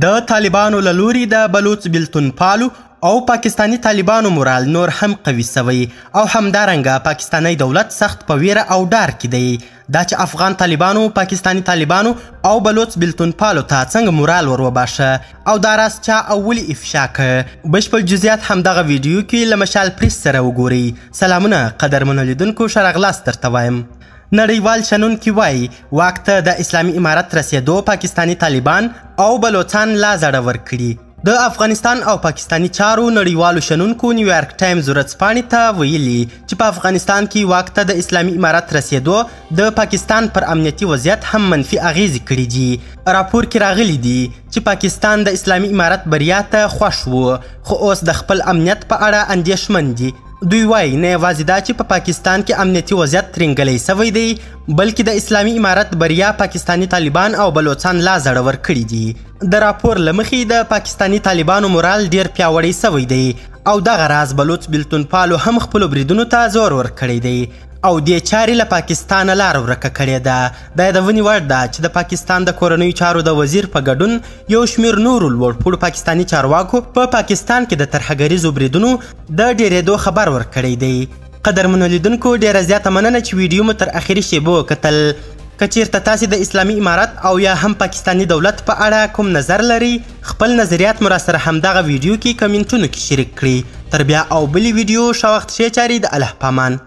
د طالبانو له لوري د بلوڅ بیلتونپالو او پاکستاني طالبانو مورال نور هم قوي سوی او همدارنګه پاکستانی دولت سخت په ویره او ډار کې دی. دا چې افغان طالبانو، پاکستاني طالبانو او بلوڅ بیلتونپالو ته څنګه مورال ور وباښه او دا راز چا او ولې افشا کړ، بشپړ جزئیات همدغه ویډیو کې له مشال پریس سره وګورئ. سلامونه قدرمنو لیدونکو، ښه راغلاست درته وایم. نړیوال شنونکي وایي واک ته د اسلامي امارت رسېدو پاکستاني طالبان او بلوڅان لا زړور کړي. د افغانستان او پاکستاني چارو نړیوالو شنونکو نیویارک ټایمز ورځپاڼې ته ویلي چې په افغانستان کې واک ته د اسلامي امارت رسېدو د پاکستان پر امنیتي وضعیت هم منفي اغېزې کړي دي. راپور کې راغلي دي چې پاکستان د اسلامي امارت بریا ته خوښ و، خو اوس د خپل امنیت په اړه اندېښمن دي. دوی وایي نه یوازې دا چې په پاکستان کې امنیتي وضعیت ترینګلی سوی دی، بلکې د اسلامي امارت بریا پاکستاني طالبان او بلوڅان لا زړور کړي دي. د راپور له مخې د پاکستاني طالبانو مورال ډیر پیاوړی سوی دی او دغه راز بلوڅ بیلتونپالو هم خپلو بریدونو ته زور ورکړی دی او دې چارې له پاکستانه لار ورکه کړې ده. د یادونې وړ ده چې د پاکستان د کورنیو چارو د وزیر په ګډون یو شمېر نورو لوړپوړو پاکستاني چارواکو په پاکستان کې د ترهګریزو بریدونو د ډېرېدو خبر ورکړی دی. قدرمنو لیدونکو، ډېره زیاته مننه چې ویډیو مو تر اخري شېبو کتل. که چیرته تاسې د اسلامي امارت او یا هم پاکستاني دولت په اړه کوم نظر لرئ، خپل نظریات مو راسره همدغه ویډیو کې کمنټونو کې شریک کړئ. تر بیا او بلې ویډیو، ښه وخت، ښې چارې، د الله پامان.